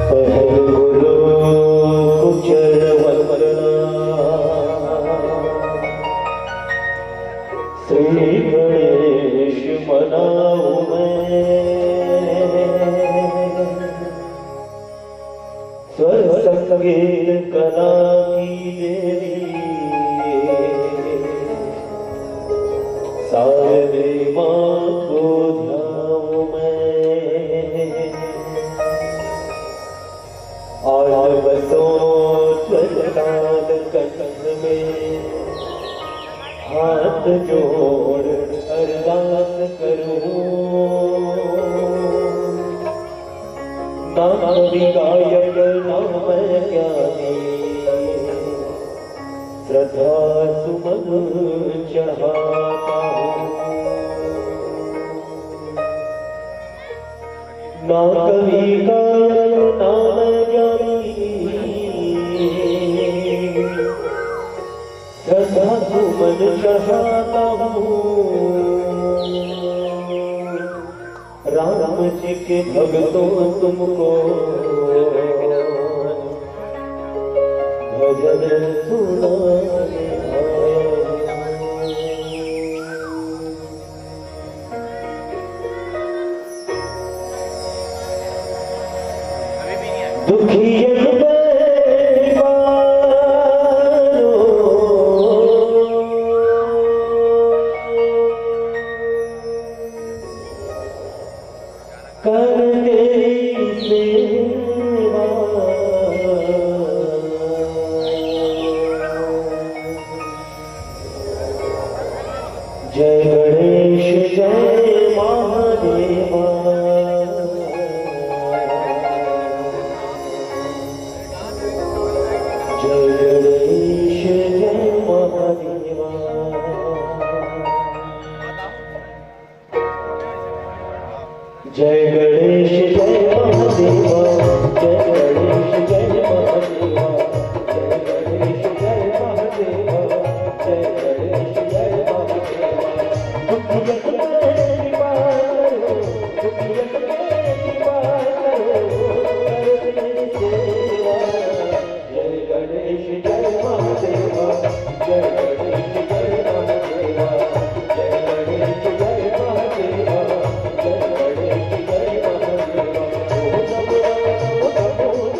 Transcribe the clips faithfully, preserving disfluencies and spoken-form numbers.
पहल गुरु कुचल वंदना, श्री गणेश मनाऊं मैं। स्वर संगीत कला की देवी, शारदे माँ को ध्याऊं मैं। आज बसों स्वर ताल कंठ में, हाथ जोड़ अरदास करूं। ना कवि गायक ना मैं ज्ञानी, श्रद्धा सुमन चढ़ाता हूँ। ना कवि गायक ना मैं ज्ञानी, श्रद्धा सुमन चढ़ाता हूँ। राम जी के भक्तों, तुमको भजन सुनाने आए। दुखियन पे निवारो कर तेरी सेवा। जय गणेश जय महादेवा। जय गणेश जय महादेवा। जय गणेश जय महादेवा। जय गणेश जय महादेवा। जय गणेश जय महादेवा। जय गणेश जय महादेवा। दुखियन के कृपा करो, दुखियन के कृपा करो, करो तेरी सेवा। जय गणेश जय महादेवा। जय गणेश जय महादेवा। जय गणेश जय महादेवा। जय गणेश जय महादेवा। ओम नमो नमो नमो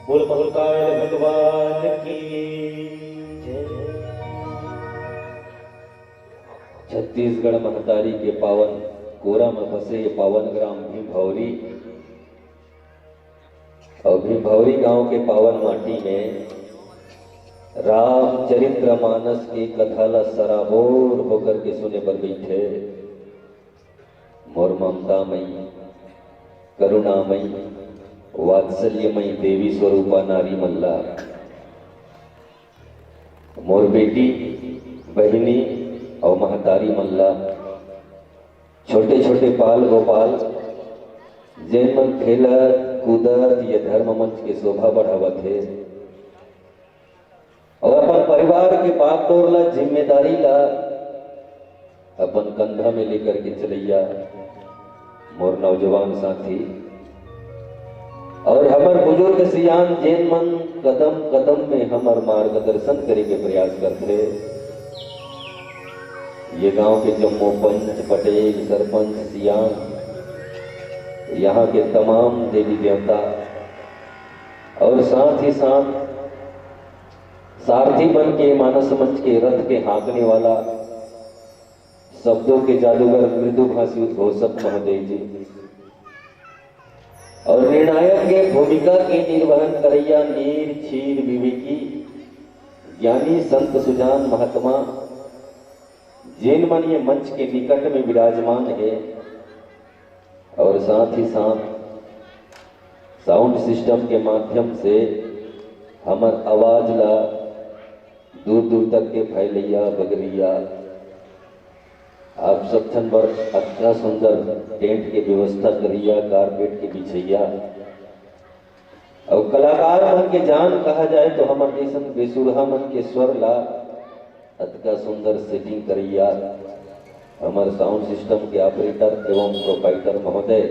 बोल महाकाल भगवान की जय। छत्तीसगढ़ महतारी के पावन कोरा म बसे ये पावन ग्राम भीम भौरी अउ भीम भौरी गांव के पावन माटी में रामचरित्र मानस के कथा ला सराबोर होकर के सुने बर बइठे मोर ममता मई, करुणा मई, वात्सल्य मई देवी स्वरूपा नारी मन ला, मोर बेटी, बहिनी अउ महतारी मन ला, छोटे-छोटे बाल गोपाल, जेन मन खेलत कूदत ये धर्म मंच के शोभा बढ़ावत हे, अउ अपन परिवार के बागडोर ला, जिम्मेदारी ला अपन कंधा में लेकर के चलइया मोर नौजवान साथी अउ हमर बुजुर्ग सियान, जेन मन कदम कदम में हमर मार्गदर्शन करे के प्रयास करथे। ये गांव के जम्मो पंच, पटेल, सरपंच, सियान, यहाँ के तमाम देवी देवता अउ साथ ही साथ सारथी मन के मानस मंच के रथ के हाँकने वाला शब्दों के जादूगर मृदुभाषी उद्घोषक महोदय जी अउ निर्णायक के भूमिका के निर्वहन करइया नीर क्षीर विवेकी ज्ञानी संत सुजान महात्मा, जेन मन ये मंच के निकट में विराजमान हे अउ साथ ही साथ साउंड सिस्टम के माध्यम से हमर आवाज ला दूर दूर तक के फैलइया बगरइया, आप सब झन बर अतना सुंदर टेंट के व्यवस्था करइया, कारपेट के बिछइया, अउ कलाकार मन के जान कहा जाए तो हमर जइसन बेसुरहा मन के स्वर ला अतका सुंदर सेटिंग करइया हमर साउंड सिस्टम के ऑपरेटर एवं प्रोप्राइटर महोदय,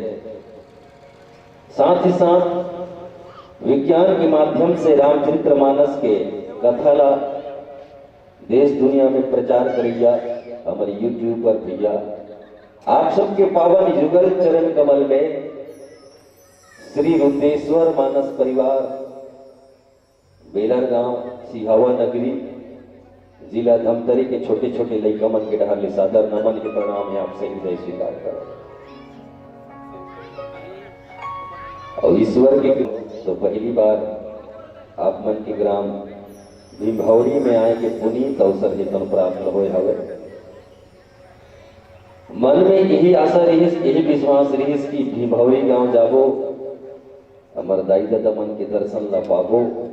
साथ ही साथ विज्ञान के माध्यम से रामचरित्र मानस के कथा ला देश दुनिया में प्रचार करइया हमर यूट्यूबर भैया, आप सबके पावन युगल चरण कमल में श्री रुद्रेश्वर मानस परिवार, बेलर गांव, सिहावा नगरी, जिला धमतरी के छोटे-छोटे लइका मन के डहर ले सादर नमन के प्रणाम हे, आप से हृदय स्वीकार करो। अउ ईश्वर के तो पहली बार आप मन के ग्राम भीमभौरी में आए के पुनीत अवसर हे तन प्राप्त होए हवे। मन में यही आशा रहिस, यही विश्वास रहिस कि भीमभौरी गांव जाबो, हमर दाई ददा मन के दर्शन ला पाबो।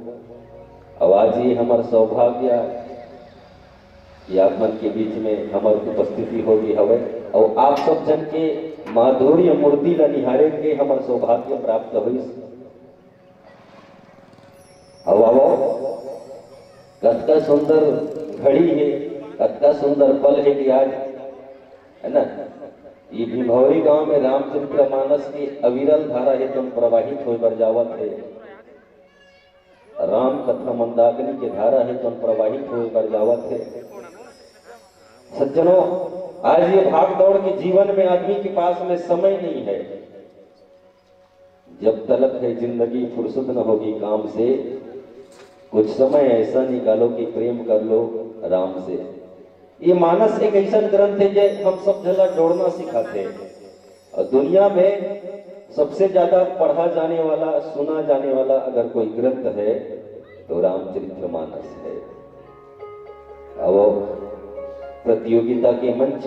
अउ आज ये हमर सौभाग्य कि आप मन के बीच में हमर उपस्थिति हो गई हवे, अउ आप सब जन के माधुर्य मूर्ति ला निहारे के हमर सौभाग्य प्राप्त होइस। अउ आवो, कतका सुंदर घड़ी हे, कतका सुंदर पल हे कि आज, है ना, ये भीमभौरी गांव में रामचरित्र मानस की अविरल धारा हे तुम प्रवाहित होए बर जावत हे। राम कथा मंदाकिनी के धारा हे तुम प्रवाहित होए बर जावत हे। सज्जनों, आज ये भाग दौड़ के जीवन में आदमी के पास में समय नहीं है। जब तलक है जिंदगी फुर्सत न होगी काम से, कुछ समय ऐसा निकालो कि प्रेम कर लो राम से। ये मानस एक ऐसा ग्रंथ है जे हम सब झन ला जोड़ना सिखाथे। अउ दुनिया में सबसे ज्यादा पढ़ा जाने वाला, सुना जाने वाला अगर कोई ग्रंथ है तो रामचरित्र मानस है। अब प्रतियोगिता के मंच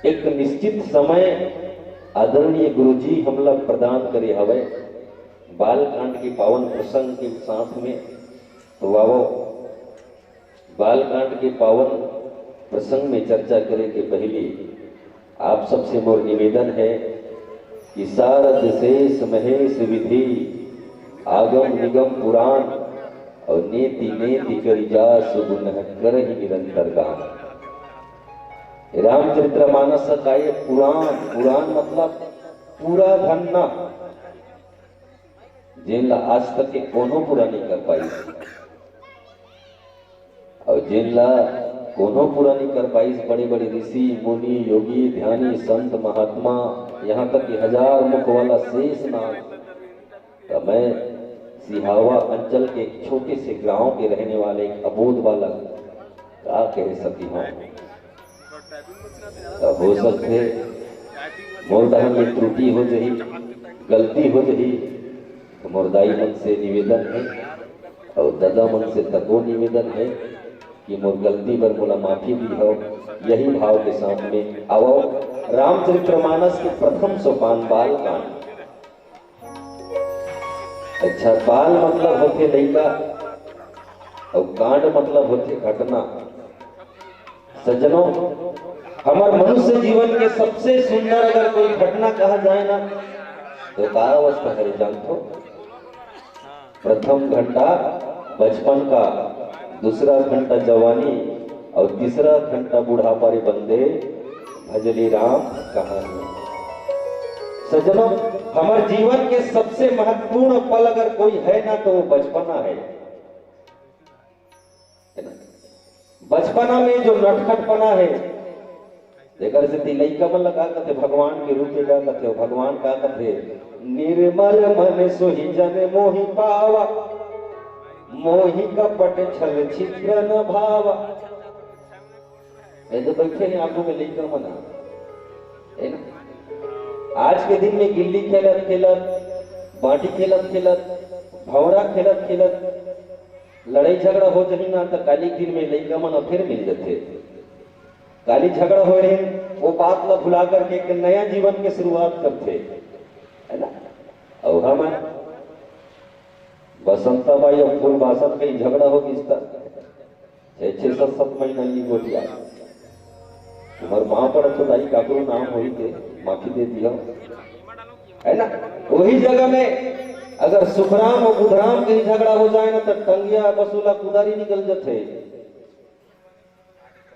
एक निश्चित समय आदरणीय गुरुजी हमला प्रदान करे हवय बाल कांड के पावन प्रसंग के साथ में। तो आवो, बाल कांड के पावन प्रसंग में चर्चा करे के पहले आप सबसे मोर निवेदन है कि सारद शेष महेश विधि आगम निगम पुराण और नेति नेति करि जासु गुनह करहि निरंतर गान। रामचरित्र मानस का ये पुराण, पुराण मतलब पूरा धन्ना, जेन ला आज तक के कोनो पूरा नहीं कर पाई। अउ जेन ला कोनो पूरा नहीं कर पाइस, बड़े-बड़े ऋषि, मुनि, योगी, ध्यानी, संत, महात्मा, यहाँ तक कि हजार मुख वाला शेषनाग, त मैं सिहावा अंचल के एक छोटे से गांव के रहने वाले एक अबोध बालक का कह सकी हूँ। त हो सकथे मोर डहर ले त्रुटि हो जही, गलती हो जही, त मोर दाई मन से निवेदन हे अउ ददा मन से तको निवेदन हे कि मोर गलती बर मोला माफी दीहव। यही भाव के साथ में आवव रामचरित्र मानस के प्रथम सोपान बाल कांड। अच्छा, बाल मतलब होथे लइका अउ कांड मतलब होथे घटना। सज्जनों, हमर मनुष्य जीवन के सबसे सुंदर अगर कोई घटना कहा जाए ना, तो का अवस्था हरे जानथो? प्रथम घंटा बचपन का, दूसरा घंटा जवानी और तीसरा घंटा बुढ़ापा रे बंदे, भजले राम कहानी। सज्जनों, हमर जीवन के सबसे महत्वपूर्ण पल अगर कोई है ना, तो वो बचपना है। है ना? बचपना में जो नटखटपना है, तेकर सेती लइका मन ला का कथे, भगवान के रूप में का कथे, भगवान का कथे, "निर्मल मन सोहि जन मोहि पावा, मोहि कपट छल छिद्र न भावा।" ये तो बैठे हैं आगू में लइका मन, है ना? आज के दिन में गिल्ली खेलत खेलत, बांटी खेलत खेलत, भंवरा खेलत खेलत, लड़ाई झगड़ा हो जही ना, त काली के दिन में लइका मन फिर मिल जथे। काली झगड़ा होए रहिन, वो बात ला भुला करके एक नया जीवन के शुरुआत करथे, है ना? अउ हमन बसंता बाई अउ फूल बासन कहीं झगड़ा हो गिस त छह, छह, सात, सात महीना ये गोठिया। तुम्हार माँ पड़त हो दाई, काकरो नाम होई ते माफी दे दिया, है ना? वही जगह में अगर सुखराम और बुधराम के झगड़ा हो जाए ना, तो टंगिया बसूला कुदारी निकल जथे,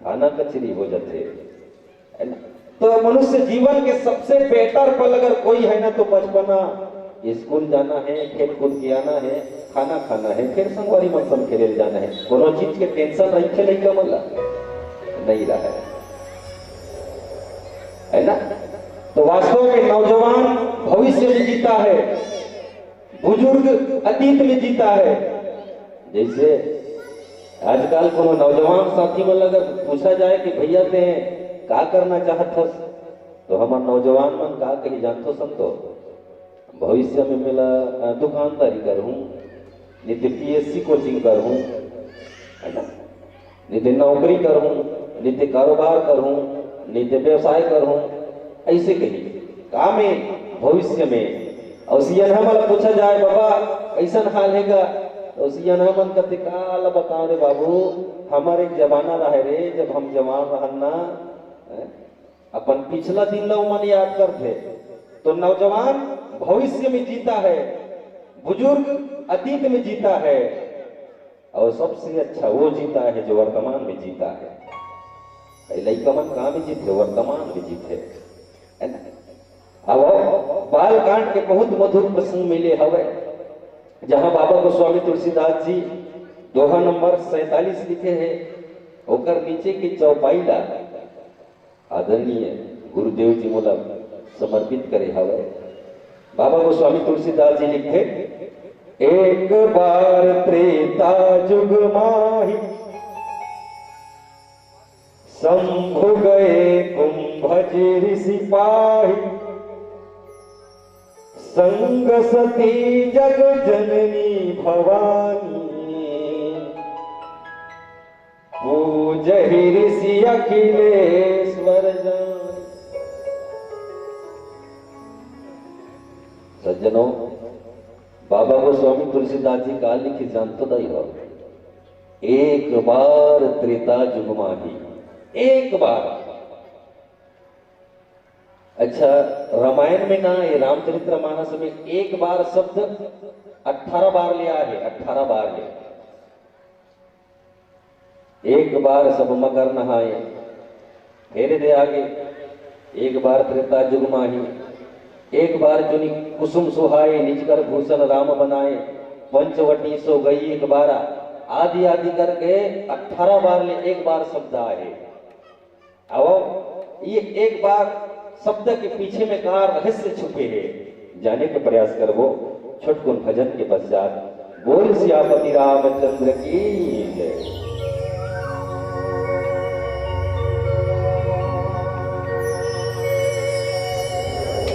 थाना कचेरी हो जथे, है ना? तो मनुष्य जीवन के सबसे बेहतर पल अगर कोई है ना, तो बचपना, स्कूल जाना हे, खेल कूद के आना हे, खाना खाना हे, फिर संगवारी मन संग खेले ल जाना हे। कोनो चीज के टेंशन रहिथे लइका मन ला? नहीं रहे, है ना? तो वास्तव में नौजवान भविष्य में जीता है, बुजुर्ग अतीत में जीता है। जैसे आजकल कोनो नौजवान साथी मन ला अगर पूछा जाए कि भैया तें का करना चाहत हस, तो हमर नौजवान मन का कही जानथो संतो? भविष्य में मेला, अ, दुकानदारी करहूँ, नहीं तो पीएससी कोचिंग करहूँ, है ना? नहीं तो नौकरी करहूँ, नहीं तो कारोबार करहूँ, नहीं तो व्यवसाय करहूँ, ऐसे कही। का में भविष्य में? और सियनहा मन ला पूछा जाए, "बाबा, कैसन हाल हे गा?" तो सियनहा मन कथे, "का ला बताओ रे बाबू, हमर एक जमाना रहे रे, जब हम जवान रहन ना, हैं?" अपन पिछला दिन ला ओमन याद करथे। तो नौजवान भविष्य में जीता है, बुजुर्ग अतीत में जीता है, और सबसे अच्छा वो जीता है जो वर्तमान में जीता है। भाई, लइका मन कहाँ में जीते? वर्तमान में जीते, है ना? अब बालकांड के बहुत मधुर प्रसंग मिले हवे, जहाँ बाबा गोस्वामी तुलसीदास जी दोहा नंबर सैंतालीस लिखे हैं, ओकर नीचे के चौपाई ला आदरणीय गुरुदेव जी मोला समर्पित करे हवय। बाबा गोस्वामी तुलसीदास जी लिखथे, "एक बार त्रेता जुग माही, शंभु गए कुंभज ऋषि पाही। संग सती जग जननी भवानी।" पूजहि ऋषि अखिलेश्वर जान। सज्जनों, बाबा गोस्वामी तुलसीदास जी का लिखी जानत दाई हो, एक बार त्रेता जुग माही, एक बार। अच्छा, रामायण में ना, ये रामचरित्र मानस में एक बार शब्द अठारह बार ले आए हे, अठारह बार ले। एक बार सब मकर नहाए, फेर दे आगे, एक बार त्रेता जुग माही, एक बार चुनी कुसुम सुहाए, निज कर भूषण राम बनाए, पंचवटी सो गई एक बारा, आदि आदि करके अठारह बार ले एक बार शब्द आए। अब ये एक बार शब्द के पीछे में का रहस्य छुपे हे, जाने के प्रयास करबो छोटकुन भजन के पश्चात। बोल सियापति रामचंद्र की जय।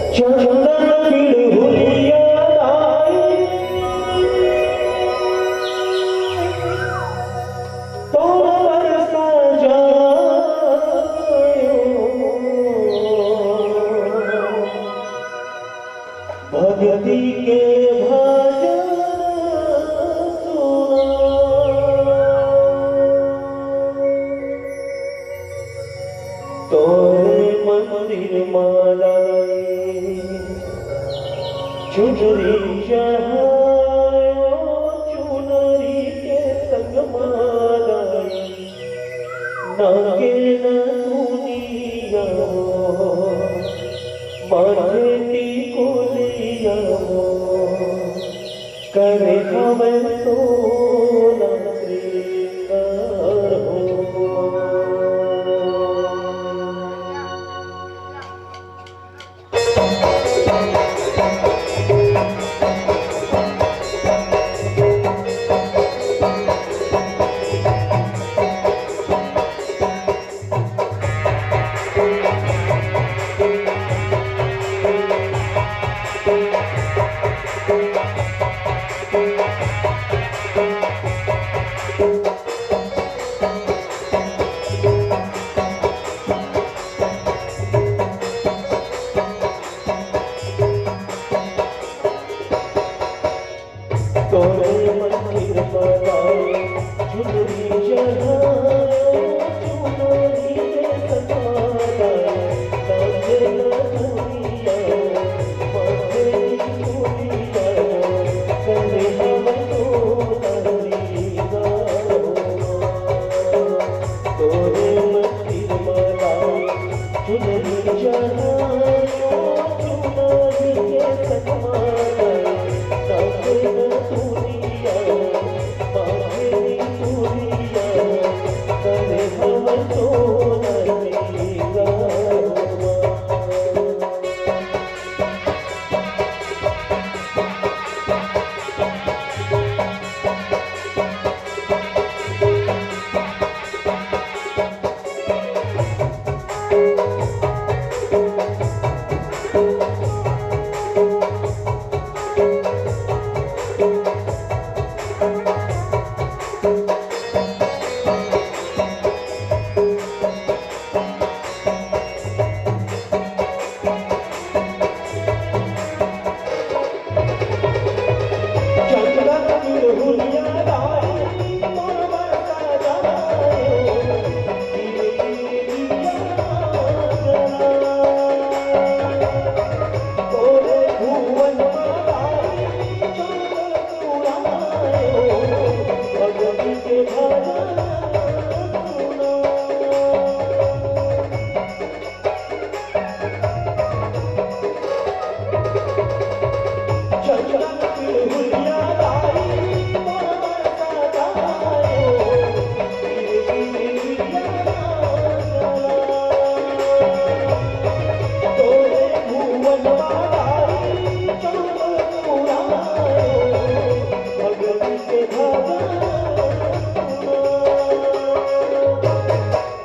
चंदन पिड़हुलिया लाई, तोर बरसा जायो। भक्ति के भजन सुना। तोरे मंदिर माला चुनरी चढ़ायो, चुनरी के संग मालाई, नाके न दुनिया हो, माथे टिकुलिया हो, करे हवे तोला श्रृंगार हो।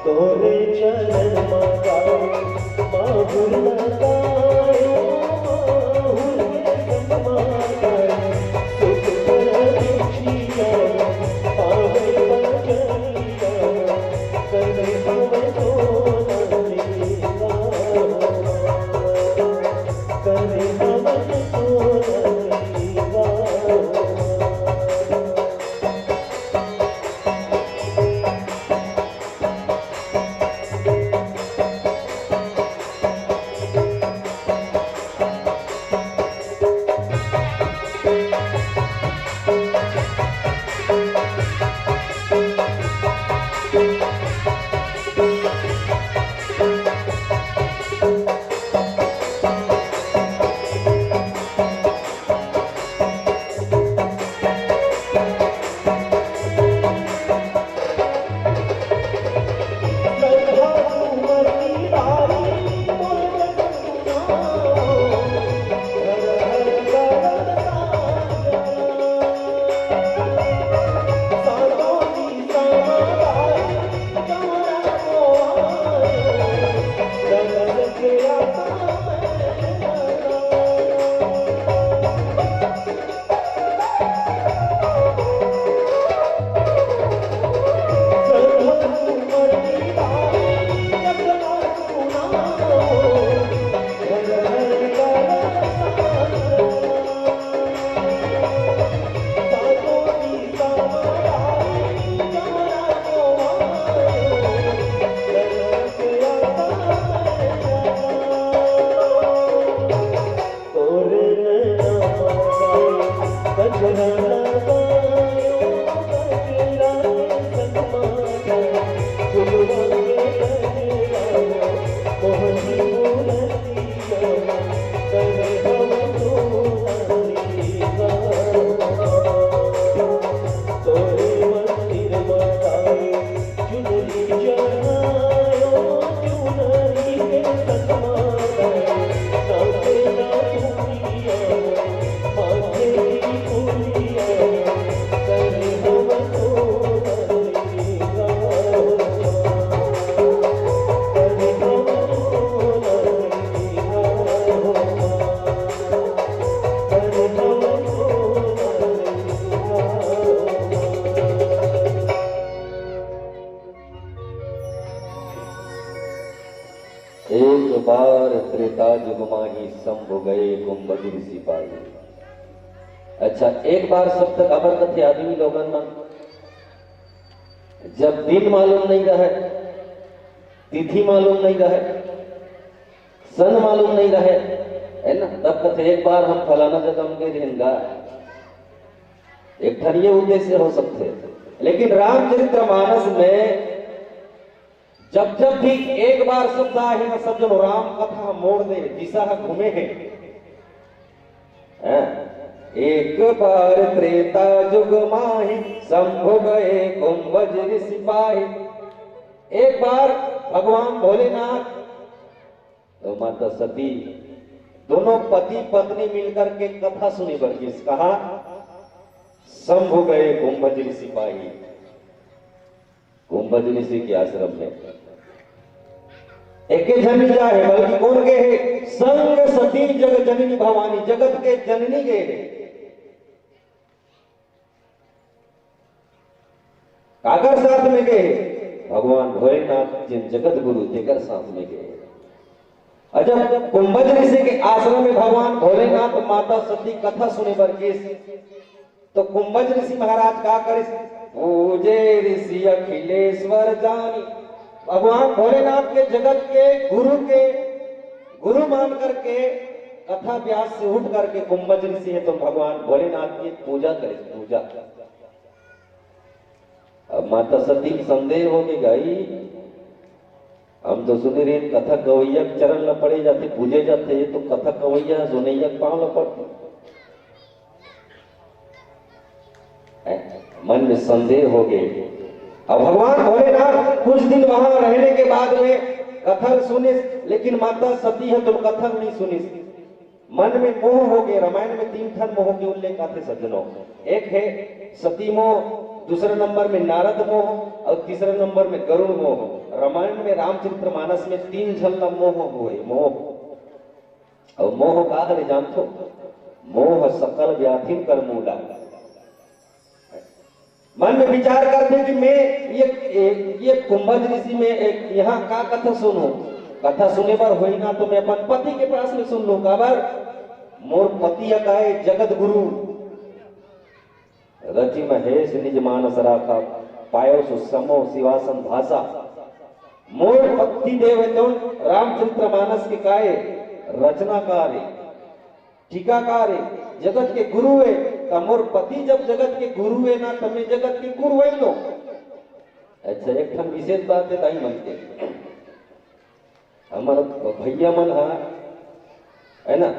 तोरे चरण मा गायो, माहुर लगायो, माहुर के संग मा गायो, सुख कर बिछिया, पावे बजरिया, करे पवन तोला लीला। करे पवन तोला लीला। एक बार त्रेता जुग माही शंभु गए गुंबद ऋषि पाही। अच्छा, एक बार शब्द काबर कथे आदमी लोगन मन? जब दिन मालूम नहीं रहे, तिथि मालूम नहीं रहे, सन मालूम नहीं रहे, है ना, तब कथे एक बार हम फलाना जगह में गए रहेन गा। एक ठन ये उद्देश्य हो सकथे, लेकिन रामचरित मानस में जब जब भी एक बार शब्द आहे ना, सब जन राम कथा मोड़ दे, दिशा ह घूमे हे। हैं? एक बार त्रेता जुग माही, शंभु गए कुंभज ऋषि पाही। एक बार भगवान भोलेनाथ तो माता सती दोनों पति पत्नी मिलकर के कथा सुने बर गिस। कहा, शंभु गए कुंभज ऋषि पाही। कुंभज ऋषि के आश्रम में एके झन नइ जाए, बल्कि कोन गे हे? संग सती जग जननी भवानी, जगत के जननी गे हे। काकर साथ में गे हे? भगवान भोलेनाथ जेन जगत गुरु तेकर साथ में गे हे। अउ जब कुंभज ऋषि के आश्रम में भगवान भोलेनाथ माता सती कथा सुने बर गिस, तो कुंभज ऋषि महाराज का करिस? पूजे ऋषि अखिलेश्वर जानी। भगवान भोलेनाथ के जगत के गुरु के गुरु मान करके कथा व्यास से उठ करके कुंभज ऋषि हे तो भगवान भोलेनाथ की पूजा करिस, पूजा। अब माता सती के संदेह हो गे, भाई, हम तो सुने रहेन कथा गवैया के चरण ल पड़े जाथे, पूजे जाथे, ये तो कथा गवैया सुनैया के पाँव ल पड़थे। हैं? मन में संदेह हो गे। अब भगवान भोलेनाथ कुछ दिन वहां रहने के बाद में कथा ल सुनिस, लेकिन माता सती ह तो कथा ल नइ सुनिस। मन में मोह हो गे। रामायण में तीन ठन मोह के उल्लेख आथे सज्जनों। एक हे सती मोह, दूसरे नंबर में नारद मोह और तीसरे नंबर में गरुड़ मोह। रामायण में, रामचरित्र मानस में तीन झन ला मोह होय, मोह। और मोह का हरे जानथो? मोह सकल व्याधिन कर मूला। मन में विचार करथे कि मैं ये, ये, ये कुंभज ऋषि में एक यहाँ का कथा सुनूं? कथा सुने बर होई ना तो मैं अपन पति के पास में सुन लूं। काबर? मोर पति अकाय जगत गुरु, रचि महेश निज मानस राखा, पायो सु समो शिवासन भाषा। मोर पति देव हे तो रामचरित्र मानस के काय रचनाकार हे, टीकाकार हे, जगत के गुरु हे। त मोर पति जब जगत के गुरु हे ना, त मैं जगत के गुरु हे नो। अच्छा, एक ठन विशेष बात हे दाई मन के, हमर भैया मन ह, है ना,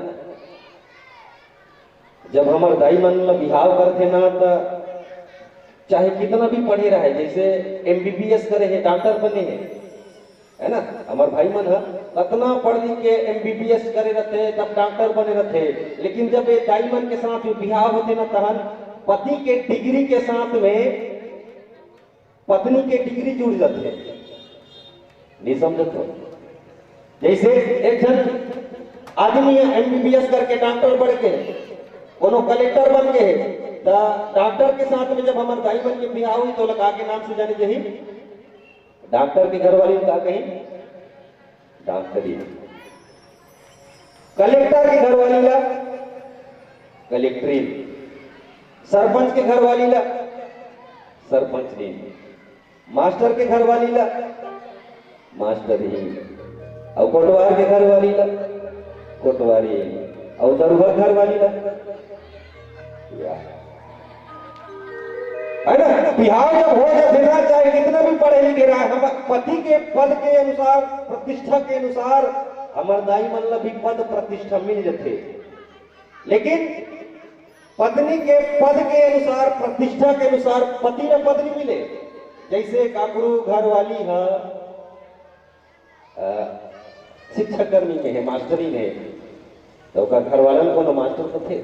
जब हमर दाई मन ला बिहाव करथे ना, त चाहे कितना भी पढ़े रहे, जैसे एमबीबीएस करे हे, डॉक्टर बने हे, है ना, हमर भाई मन ह कतना पढ़ लिख के एमबीबीएस करे रहथे, तब डॉक्टर बने रहथे, लेकिन जब ये दाई मन के साथ में बिहाव होथे ना, तहन पति के डिग्री के साथ में पत्नी के डिग्री जुड़ जाथे। नहीं समझत हो? जैसे एक झन आदमी एमबीबीएस करके डॉक्टर बन के, कोनो कलेक्टर बन के, त डॉक्टर के साथ में जब हमर दाई मन के बिहाव होही, तो ओला का के नाम से जाने जाही? डॉक्टर के घरवाली का कही? डॉक्टरी। कलेक्टर के घरवाली ला कलेक्टरी। सरपंच के घरवाली ला सरपंचनी। मास्टर के घरवाली ला मास्टरनी। अउ कोटवार के घरवाली ला कोटवारी। अउ दरुहा घरवाली ला या। है ना? बिहाव जब हो जाथे ना, चाहे कितना भी पढ़े लिखे रहे, हम पति के पद के अनुसार, प्रतिष्ठा के अनुसार हमर दाई मन ला भी पद प्रतिष्ठा मिल जाथे। लेकिन पत्नी के पद के अनुसार, प्रतिष्ठा के अनुसार पति ला पद नहीं मिले। जैसे काकरू घरवाली ह, अ, शिक्षाकर्मी में हे, मास्टरी में हे, त ओकर घरवाला ल कोनो मास्टर कथे?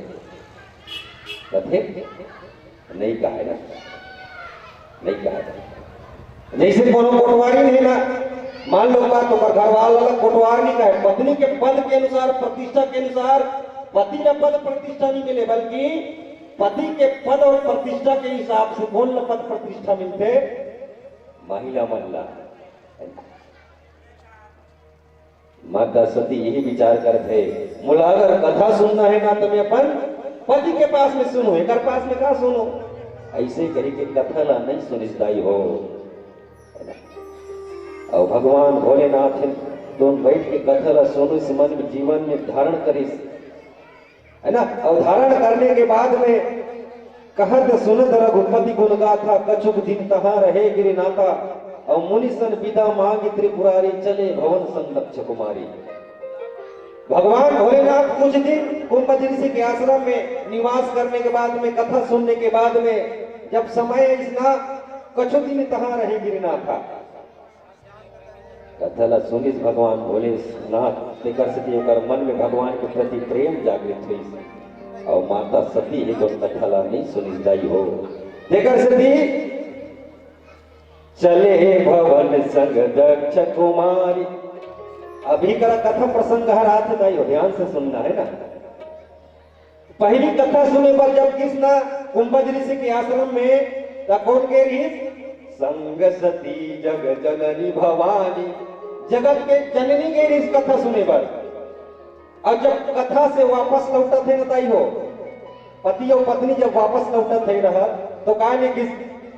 कथे? नहीं कहे ना, नहीं कहे। जैसे कोनो कोटवारी नहीं ना, मान लो बात, ओकर घरवाला ला कोटवार नहीं कहे, पत्नी के पद के अनुसार, प्रतिष्ठा के अनुसार पति ला पद प्रतिष्ठा नहीं मिले, बल्कि पति के पद और प्रतिष्ठा के हिसाब से कोन ला पद प्रतिष्ठा मिलथे? महिला मन ला। माता सती यही विचार करत हे, मोला अगर कथा सुनना हे ना, तो मैं अपन पति के पास में सुनूं, एकर पास में का सुनूं? ऐसे कही के कथा ला नहीं सुनिस दाई हो। अउ भगवान भोलेनाथ हे, दोन बैठ के कथा ला सुनिस, मन में, जीवन में धारण करिस। है ना? अउ धारण करने के बाद में कहत सुनत रघुपति गुण गाथा, कछुक दिन तहाँ रहे गिरिनाथा। अउ मुनि सन बिदा मांगि त्रिपुरारी, चले भवन संग दक्ष कुमारी। भगवान भोलेनाथ कुछ दिन कुंभज ऋषि के आश्रम में निवास करने के बाद में, कथा सुनने के बाद में, जब समय इस ना, कछु दिन तहाँ रहे गिरिनाथा। कथा ला सुनिस भगवान भोलेनाथ, तेकर सेती ओकर मन में भगवान के प्रति प्रेम जागृत होइस। अउ माता सती हे तो कथा ला नहीं सुनिस दाई हो, तेकर सेती चले भवन संग दक्ष कुमारी। अभी करा कथा प्रसंग हर आथे दाई हो, ध्यान से सुनना है ना। पहली कथा सुने बर जब गिस ना कुंभज ऋषि के आश्रम में, त कोन गे रिहिस? संग सती जग जननी भवानी, जगत के जननी गे रिहिस कथा सुने बर। अउ जब कथा से वापस लौटत हे न दाई हो, पति अउ पत्नी जब वापस लौटत हे रहत, तो का लिखिस?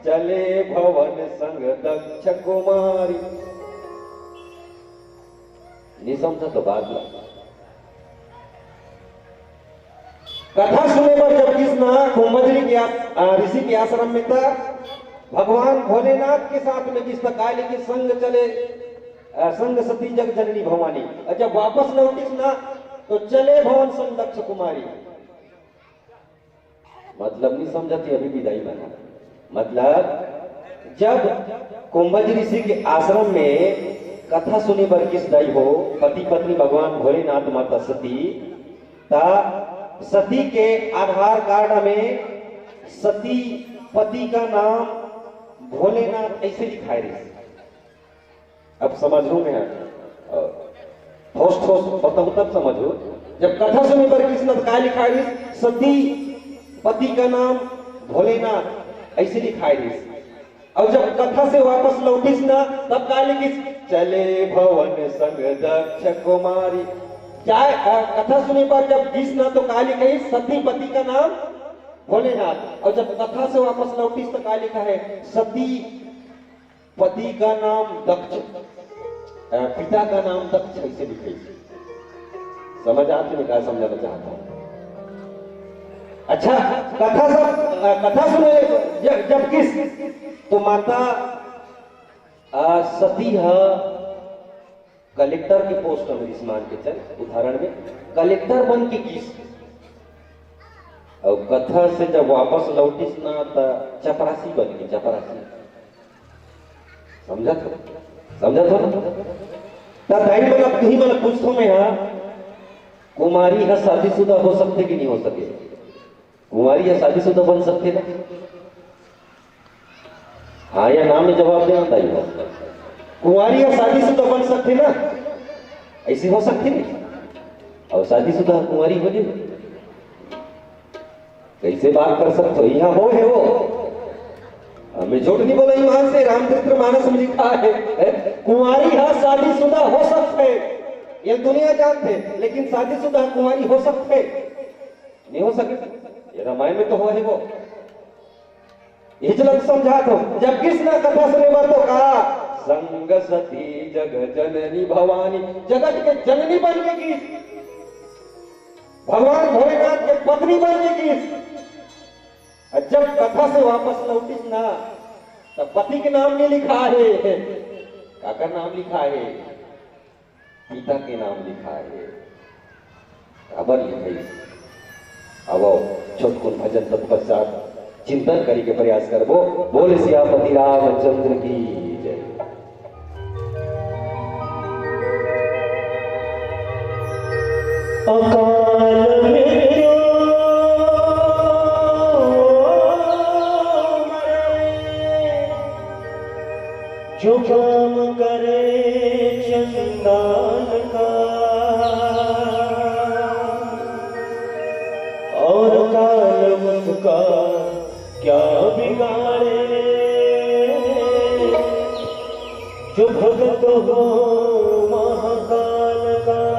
चले भवन संग दक्ष कुमारी। नहीं समझा तो बात ला। कथा सुने बर जब गिस ना कुंभज ऋषि के आस-, आ, ऋषि के आश्रम में, त भगवान भोलेनाथ के साथ में गिस, त का लिखिस? संग चले, आ, संग सती जग जननी भवानी। अउ जब वापस लौटिस ना, तो चले भवन संग दक्ष कुमारी। मतलब नहीं समझत हे अभी भी दाई मन। मतलब जब कुंभज ऋषि के आश्रम में कथा सुने बर गिस दाई हो, पति पत्नी भगवान भोलेनाथ माता सती, त सती के आधार कार्ड में सती पति का नाम भोलेनाथ ऐसे लिखाय रहिस। अब समझहू मैं, अ, ठोस ठोस बताहूं तब समझहू। जब कथा सुने बर गिस ना, त का लिखाय रहिस? सती, पति का नाम भोलेनाथ ऐसे लिखाय रहिस। अउ जब कथा से वापस लौटिस ना, तब का लिखिस? चले भवन संग दक्ष कुमारी। क्या, अ, कथा सुने बर जब गिस ना, तो का लिखिस? सती, पति का नाम भोलेनाथ। अउ जब कथा से वापस लौटिस, तो का लिखा है? सती, पति का नाम दक्ष, अ, पिता का नाम दक्ष, ऐसे लिखे। समझ आत हे मैं का समझाना चाहत हूं? अच्छा, कथा सब, अ, कथा सुने जब, जब गिस, तो माता, अ, सती ह कलेक्टर के पोस्ट में रिहिस, मान के चल, उदाहरण में कलेक्टर बन के गिस। अउ कथा से जब वापस लौटिस ना, त चपरासी बन के, चपरासी। समझत हो? समझत हो ना? त दाई मन, अब तुही मन पूछथो मैं, हां, कुमारी ह शादीशुदा हो सकथे कि नहीं हो सके? कुंवारी ह शादीशुदा बन सकथे ना? हां या ना में जवाब देना दाई हो। कुंवारी ह शादीशुदा बन सकथे ना? ऐसे हो सकथे नहीं? अउ शादीशुदा कुंवारी हो जाए, कैसे बात कर सकते हो? यहां हो है वो। मैं झूठ नहीं बोला, ईमान से रामचरित्र मानस में लिखा है, है? कुंवारी ह शादीशुदा हो सकथे, ये दुनिया जानथे, लेकिन शादीशुदा कुंवारी हो सकथे? नहीं हो सके। ये रामायण में तो हो है वो। ये चलन समझात हूं, जब गिस ना कथा सुने बर तो का, संग सती जग जननी भवानी, जगत के जननी बन के गिस, भगवान भोलेनाथ के पत्नी बन के गिस। अउ जब कथा से वापस लौटिस ना, तब पति के नाम नहीं लिखा है, काकर नाम लिखा है? पिता के नाम लिखा है। काबर लिखाइस? आवो, छोटकुन भजन तत्पश्चात चिंतन करे के प्रयास करबो। बोल सियापति रामचंद्र की जय। अकाल मृत्यु मरे, जो काम करे चंडाल का, और काल उसका क्या बिगाड़े, जो भगत हो महाकाल का।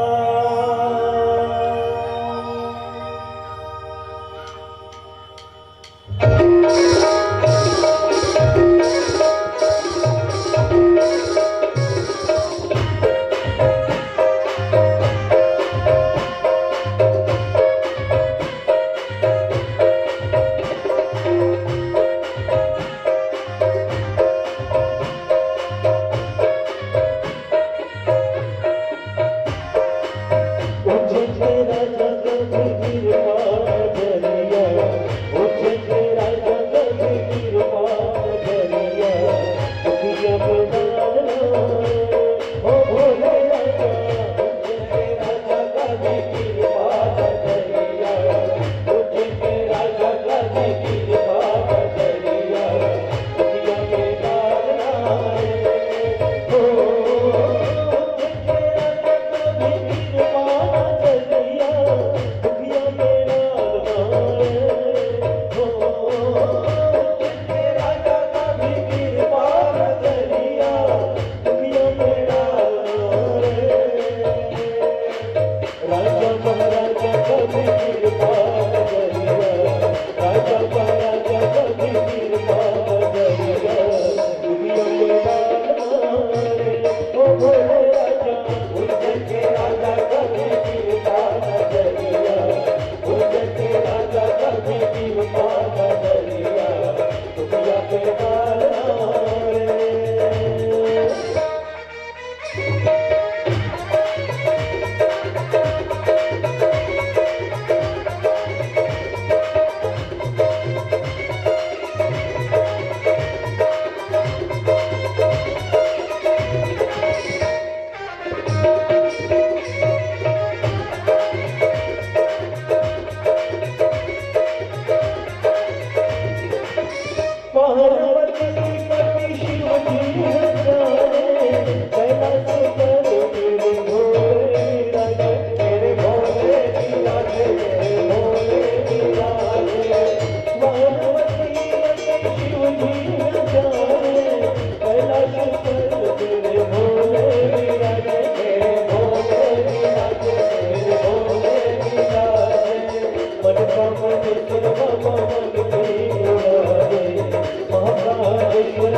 बोल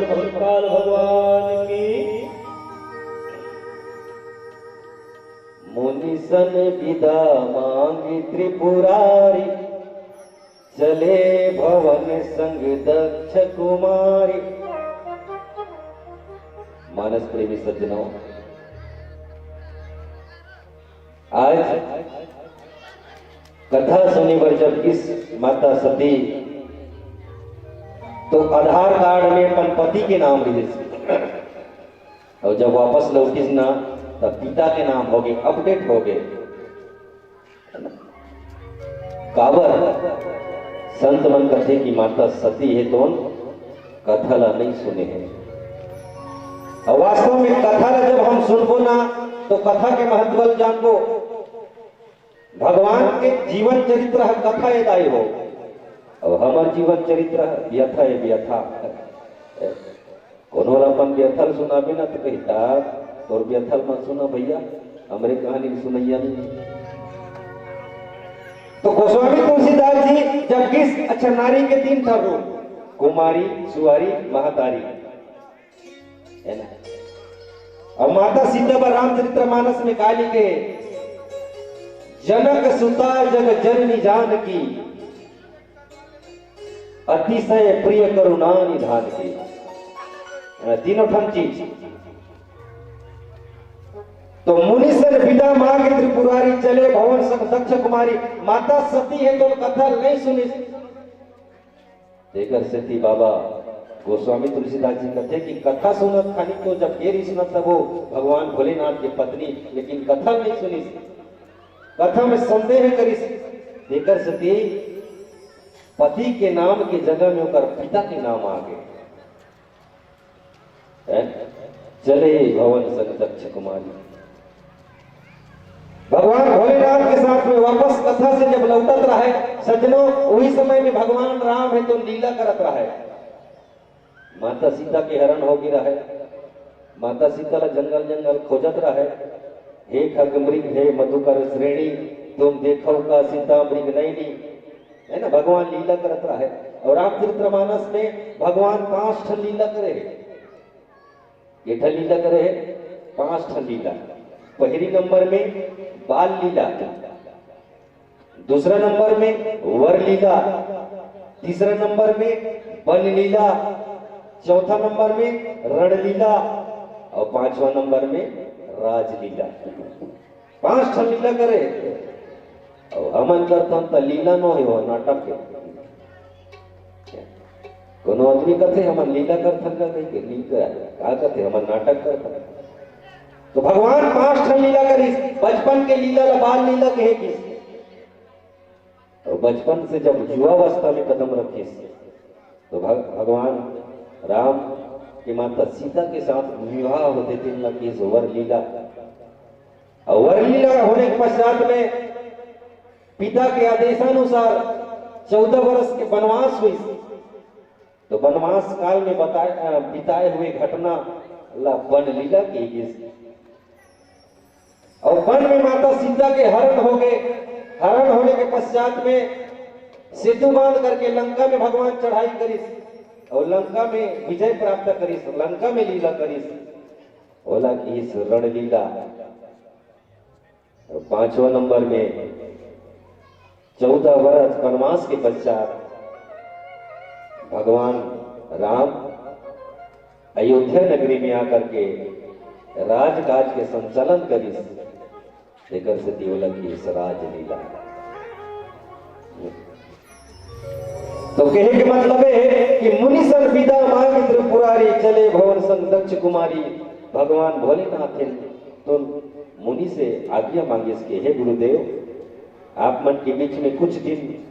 महाकाल भगवान की। मुनि सन बिदा मांगि त्रिपुरारी, चले भवन संग दक्ष कुमारी। मानस प्रेमी सज्जनों, आज कथा सुने बर जब गिस माता सती, तो आधार कार्ड में अपन पति के नाम रिहिस, अउ जब वापस लौटिस ना, तब पिता के नाम होगे, अपडेट होगे। काबर संत मन कथे कि माता सती हे तोन कथा ला नइ सुने हे। अउ वास्तव में कथा ला जब हम सुनबो ना, तो कथा के महत्व ल जानबो। भगवान के जीवन चरित्र ह कथा ए दाई हो, अउ हमर जीवन चरित्र ह व्यथा ए व्यथा। कोनो ला अपन व्यथा ल सुनाबे ना, तो कही, "ता तोर व्यथा ल मत सुना भैया, हमरे कहानी ल सुनइया नहीं।" तो गोस्वामी तुलसीदास जी जब गिस, अच्छा, नारी के तीन ठा रूप, कुमारी, सुवारी, महतारी, है ना? अउ माता सीता बर रामचरितमानस में का लिखे? "जनक सुता जग जननी जानकी, अतिशय प्रिय करुणा निधान की।" अ, तीनों ठन चीज। तो मुनि सन बिदा मांगि त्रिपुरारी, चले भवन संग दक्ष कुमारी। माता सती हे तो कथा नहीं सुनिस। तेकर सेती बाबा गोस्वामी तुलसीदास जी कथे कि कथा सुनत खानी तो जब गे रिहिस ना तब वो भगवान भोलेनाथ के पत्नी, लेकिन कथा नहीं सुनिस, कथा में संदेह करिस। तेकर सेती पति के नाम के जगह में ओकर पिता के नाम आ गे। हैं? चले भवन संग दक्ष कुमारी। भगवान भोलेनाथ के साथ में वापस कथा से जब लौटत रहे, सज्जनों, वही समय में भगवान राम हे तो लीला करत रहे। माता सीता के हरण हो गे रहे। माता सीता ला जंगल जंगल खोजत रहे, "हे खग मृग, हे मधुकर श्रेणी, तुम देखो का सीता मृग नयनी।" है ना, भगवान लीला करत रहे। अउ रामचरितमानस में भगवान पांच ठन लीला करे हे। के ठन लीला करे हे? पांच ठन लीला। पहली नंबर में बाल लीला, दूसरा नंबर में वर लीला, तीसरा नंबर में बन लीला, चौथा नंबर में रण लीला अउ पांचवा नंबर में राजलीला। पांच ठन लीला करे। अउ हमन करथन त लीला नो हे, वो नाटक हे। कोनो आदमी कथे, "हमन लीला करथन का?" कहिके, "लीला का कथे, हमन नाटक करथन।" तो भगवान पांच ठन लीला करिस। बचपन के लीला ला बाल लीला कहे गिस। और बचपन से जब युवावस्था में कदम रखिस, तो भग-, भगवान राम के माता सीता के साथ विवाह होथे, तेन ला किस वर लीला। और वर लीला होने के पश्चात में पिता के आदेशानुसार चौदह वर्ष के वनवास हुई। तो वनवास काल में बताए, अ, बिताए हुए घटना ला वन लीला कहे गिस। और वन में माता सीता के हरण हो गए। हरण होने के पश्चात में सेतु बांध करके लंका में भगवान चढ़ाई करिस और लंका में विजय प्राप्त करिस, लंका में लीला करिस, ओला किस रणलीला। और पांचवा नंबर में चौदह वर्ष वनवास के पश्चात भगवान राम अयोध्या नगरी में आकर के राजकाज के संचालन करिस, तेकर सेती ओला किस राजलीला। तो कहे के मतलब ये है कि मुनि सन विदा मांग त्रिपुरारी, चले भवन संग दक्ष कुमारी। भगवान भोलेनाथ हे तो मुनि से आज्ञा मांगिस के, "हे गुरुदेव, आप मन के बीच में कुछ दिन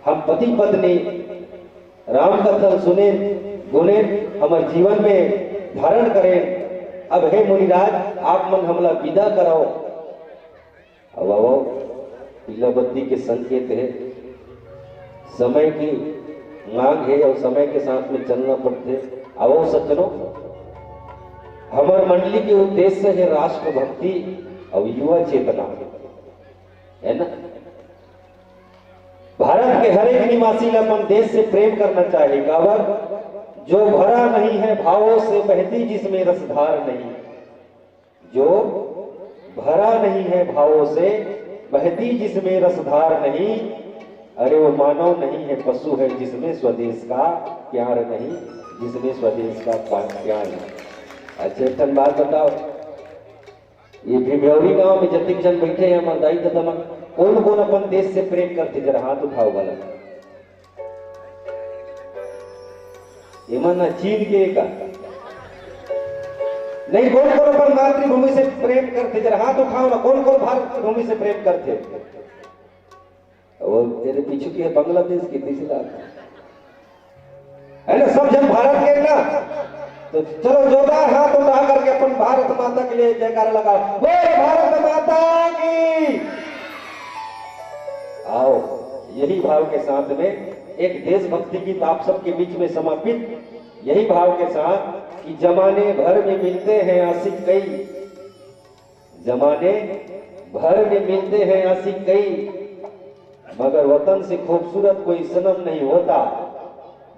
हम पति पत्नी राम कथा सुनेन, गुनेन, हमर जीवन में धारण करेन। अब हे मुनिराज, आप मन हमला विदा कराओ।" अब आओ, पीला बत्ती के संकेत है, समय की मांग है और समय के साथ में चलना पड़थे। आओ सज्जनों, हमर मंडली के उद्देश्य है राष्ट्रभक्ति और युवा चेतना, है ना? भारत के हर एक निवासी ला अपन देश से प्रेम करना चाहिए। काबर? जो भरा नहीं है भावों से, बहती जिसमें रसधार नहीं। जो भरा नहीं है भावों से, बहती जिसमें रसधार नहीं। अरे वो मानव नहीं है, पशु है जिसमें स्वदेश का प्यार नहीं, जिसमें स्वदेश का प्या-, प्यार नहीं। अच्छा, एक ठन बात बताओ, ये भिमौरी गांव में जतिक जन बैठे हैं, हमर दाई ददा मन, कोन कोन अपन देश से प्रेम करथे, जरा हाथ उठाओ भला। एमन ना चीन के का? नहीं, कोन कोन अपन मातृभूमि से प्रेम करथे, जरा हाथ उठाओ ना, कोन कोन भारत की भूमि से प्रेम करथे? वो तेरे पीछू के है बांग्लादेश की, तीसरा है ना, सब जन भारत के ना। तो चलो, जोरदार हाथ उठा करके अपन भारत माता के लिए जयकारा लगाओ, बोल भारत माता की। आओ, यही भाव के साथ में एक देशभक्ति गीत आप सबके बीच में समर्पित, यही भाव के साथ कि जमाने भर में मिलते हैं आशिक कई, जमाने भर में मिलते हैं आशिक कई, मगर वतन से खूबसूरत कोई सनम नहीं होता।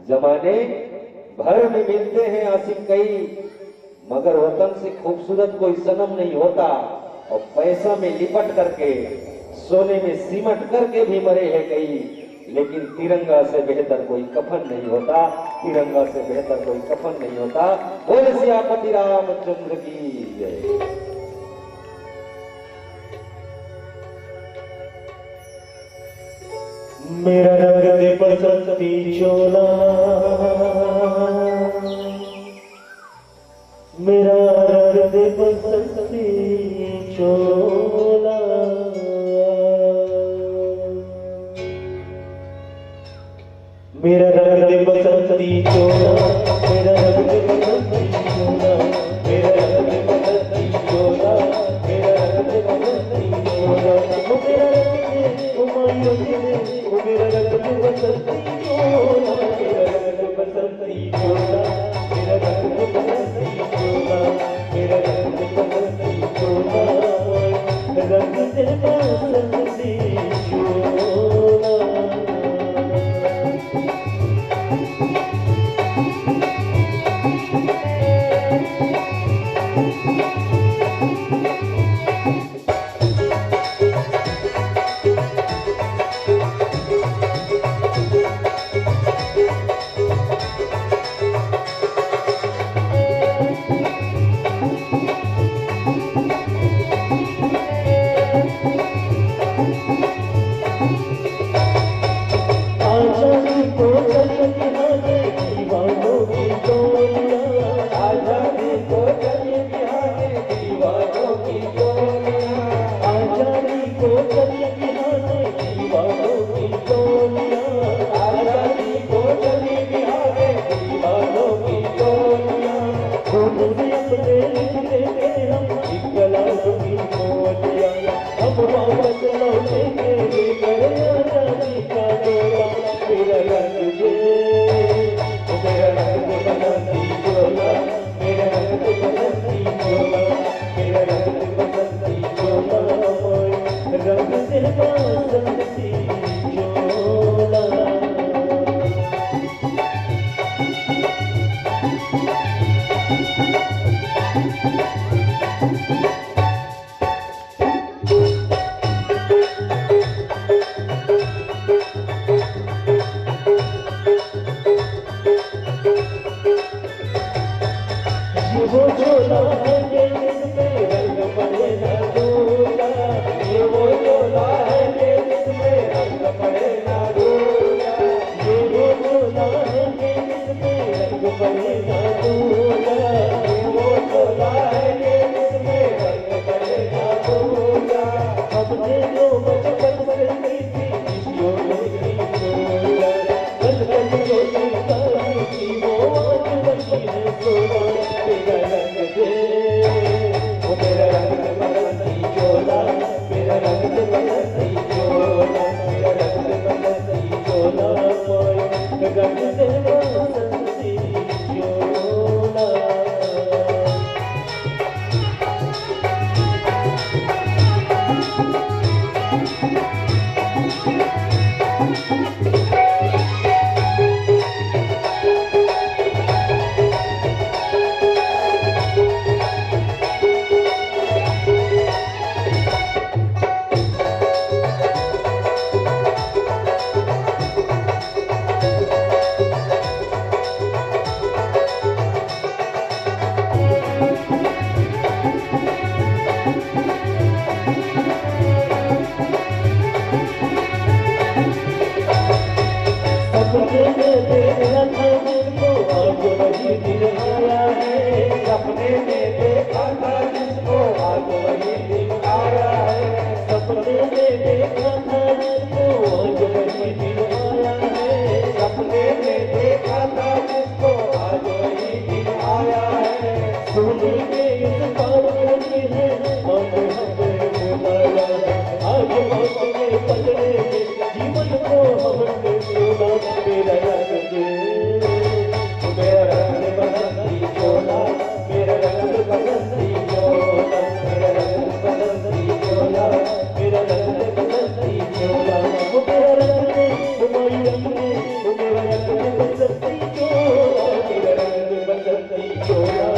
जमाने भर में मिलते हैं आशिक कई, मगर वतन से खूबसूरत कोई सनम नहीं होता। और पैसा में लिपट करके, सोने में सिमट करके भी मरे हैं कई, लेकिन तिरंगा से बेहतर कोई कफन नहीं होता, तिरंगा से बेहतर कोई कफन नहीं होता। बोल सियापति रामचंद्र की जय। मेरा रंग दे बसंती चोला, मेरा रंग दे बसंती चोला, मेरा रंग दे बसंती चोला, मेरा रंग दे बसंती चोला, मेरा रंग दे बसंती चोला, मेरा रंग दे बसंती चोला, ओ मेरा रंग दे, ओ माई रंग दे, ओ मेरा रंग दे बसंती चोला, मेरा रंग दे बसंती ये वो झोला है, ये इसमें रंग पड़े ना दूंगा। ये वो झोला है, ये इसमें रंग पड़े ना दूंगा। ये वो झोला है, ये इसमें रंग पड़े ना दूंगा। ये वो झोला है, ये इसमें रंग पड़े ना दूंगा। हमने जो बचपन से की थी, जो नहीं छोड़ा। सपने में देखा था जिसको, आज वही दिन आया है। सपने में देखा था जिसको, आज वही दिन आया है। सपने में देखा था जिसको, आज वही दिन आया है। सपने में देखा था जिसको, आज वही दिन आया है। सोने के इस बालकनी है, आज हमें बुलाया है। आज मौत के पलड़े में जीवन को हमने तोड़ा। मेरा रंग, मेरा रंग बसंती चोला, मेरा रंग बसंती चोला, मेरा रंग बसंती चोला, मेरा रंग बसंती चोला। वो मेरा रंग है, वो माई रंग है, वो मेरा रंग बसंती चोला, मेरा रंग बसंती चोला।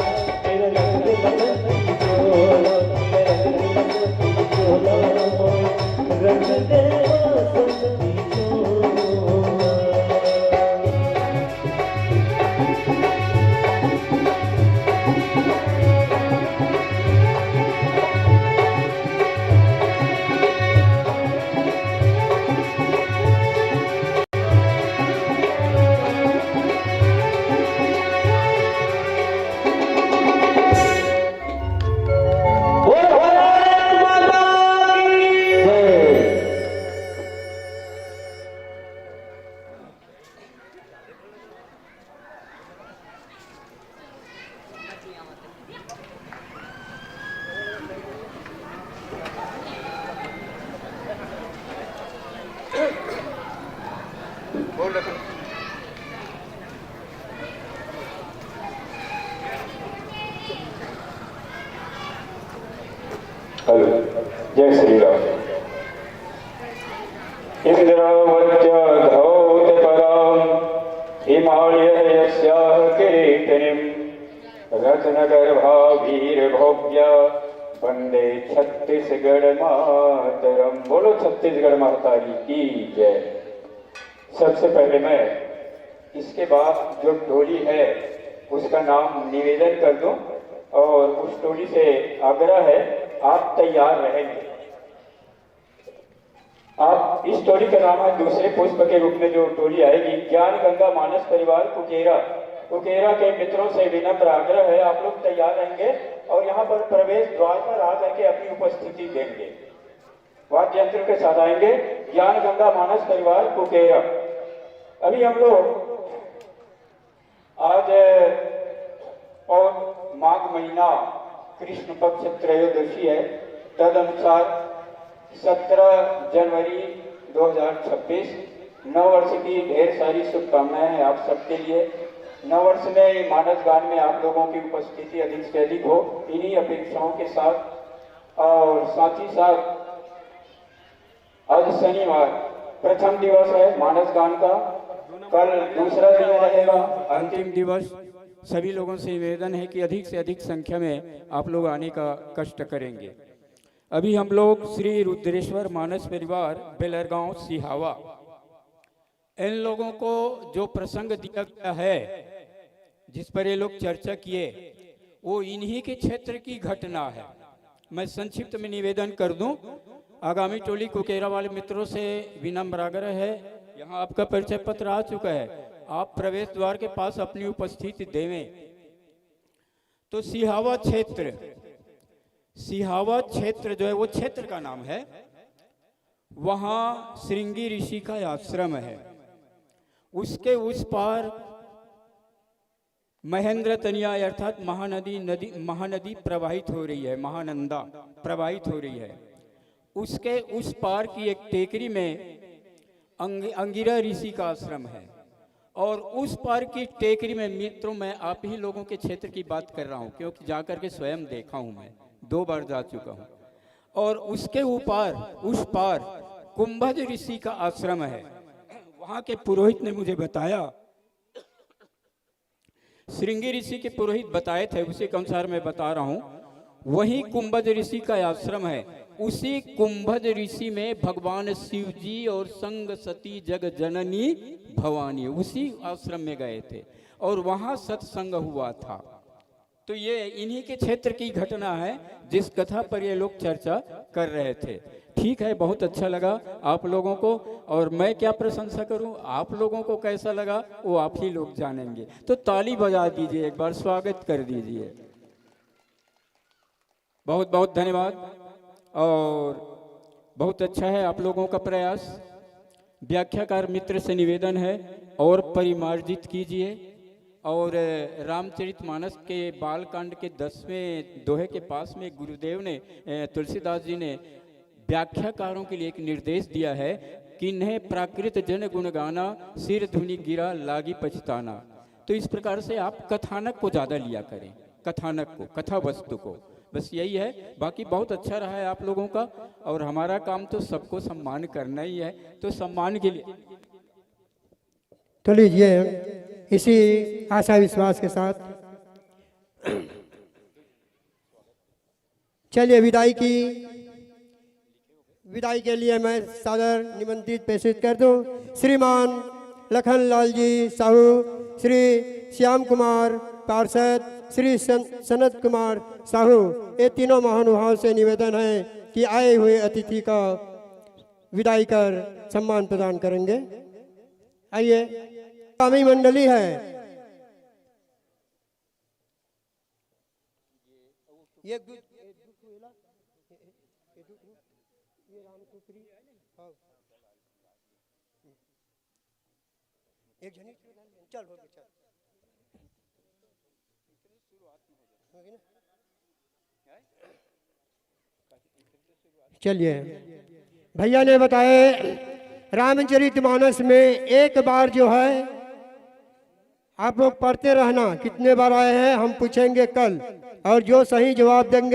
हेलो, जय श्री राम। इन्द्रावत्या धौतपदां हिमालयस्याः किरीटिनीं रत्नगर्भाभिर्भोग्या वन्दे छत्तीसगढ़ मातरम। बोलो छत्तीसगढ़ महतारी की जय। सबसे पहले मैं इसके बाद जो टोली है उसका नाम निवेदन कर दूं और उस टोली से आग्रह है, आप तैयार रहेंगे। आप, इस टोली का नाम है, दूसरे पुष्प के रूप में जो टोली आएगी, ज्ञान गंगा मानस परिवार कुकेरा। कुकेरा के मित्रों से विनम्र आग्रह है, आप लोग तैयार रहेंगे और यहाँ पर प्रवेश द्वार पर आ करके अपनी उपस्थिति देंगे। वाद्य यंत्र के साथ आएंगे ज्ञान गंगा मानस परिवार कुकेरा। अभी हम लोग आज और माघ महीना कृष्ण पक्ष त्रयोदशी है, तदनुसार सत्रह जनवरी दो हज़ार छब्बीस, नव वर्ष की ढेर सारी शुभकामनाएं हैं आप सबके लिए। नव वर्ष में ये मानस गान में आप लोगों की उपस्थिति अधिक से अधिक हो, इन्हीं अपेक्षाओं के साथ। और साथ ही साथ आज शनिवार, प्रथम दिवस है मानस गान का, कल दूसरा दिन रहेगा, अंतिम दिवस। सभी लोगों से निवेदन है कि अधिक से अधिक संख्या में आप लोग आने का कष्ट करेंगे। अभी हम लोग श्री रुद्रेश्वर मानस परिवार बेलरगांव सिहावा, इन लोगों को जो प्रसंग दिया गया है, जिस पर ये लोग चर्चा किए, वो इन्हीं के क्षेत्र की घटना है। मैं संक्षिप्त में निवेदन कर दूं, आगामी टोली कुकेरा वाले मित्रों से विनम्र आग्रह है, यहाँ आपका परिचय पत्र आ चुका है, आप प्रवेश द्वार के पास अपनी उपस्थिति देवें। तो सिहावा क्षेत्र, सिहावा क्षेत्र जो है, वो क्षेत्र का नाम है, वहाँ श्रृंगी ऋषि का आश्रम है। उसके उस पार महेंद्र तनिया अर्थात महानदी, नदी, महानदी प्रवाहित हो रही है, महानंदा प्रवाहित हो रही है। उसके उस पार की एक टेकरी में अंग-, अंगिरा ऋषि का आश्रम है। और उस पार की टेकरी में, मित्रों, मैं आप ही लोगों के क्षेत्र की बात कर रहा हूँ, क्योंकि जा करके स्वयं देखा हूँ, मैं दो बार जा चुका हूँ। और उसके ऊपर, उस पार कुंभज ऋषि का आश्रम है। वहाँ के पुरोहित ने मुझे बताया, श्रृंगी ऋषि के पुरोहित बताए थे, उसी के अनुसार मैं बता रहा हूँ। वही कुंभज ऋषि का आश्रम है। उसी कुंभज ऋषि में भगवान शिव जी और संग सती जग जननी भवानी उसी आश्रम में गए थे और वहाँ सत्संग हुआ था। तो ये इन्हीं के क्षेत्र की घटना है, जिस कथा पर ये लोग चर्चा कर रहे थे। ठीक है, बहुत अच्छा लगा आप लोगों को। और मैं क्या प्रशंसा करूं, आप लोगों को कैसा लगा, वो आप ही लोग जानेंगे। तो ताली बजा दीजिए, एक बार स्वागत कर दीजिए। बहुत बहुत धन्यवाद। और बहुत अच्छा है आप लोगों का प्रयास। व्याख्याकार मित्र से निवेदन है, और परिमार्जित कीजिए। और रामचरितमानस के बालकांड के दसवें दोहे के पास में गुरुदेव ने, तुलसीदास जी ने व्याख्याकारों के लिए एक निर्देश दिया है कि इन्हें प्राकृत जन गुण गाना, सिर धुनि गिरा लागी पछताना। तो इस प्रकार से आप कथानक को ज़्यादा लिया करें, कथानक को, कथा वस्तु को। बस यही है, बाकी बहुत अच्छा रहा है आप लोगों का। और हमारा काम तो सबको सम्मान करना ही है, तो सम्मान के लिए। तो लीजिए, इसी आशा विश्वास के साथ चलिए विदाई की, विदाई के लिए मैं सादर निमंत्रित प्रेषित कर दूं। श्रीमान लखन लाल जी साहू, श्री श्याम कुमार पार्षद, श्री सन-, सनत कुमार साहू, ये तीनों महानुभाव से निवेदन है कि आए हुए अतिथि का विदाई कर सम्मान प्रदान करेंगे। आइए, स्वामी मंडली है। ये दू-, ये दू ठो एला, ये, ये, ये दू ठो, ये राम सुंदरी, हाँ। एक जनी, चल, हो गया, चल। हो गया ना? चलिए, भैया ने बताए, रामचरितमानस में एक बार जो है, आप लोग पढ़ते रहना, कितने बार आए हैं हम पूछेंगे कल, और जो सही जवाब देंगे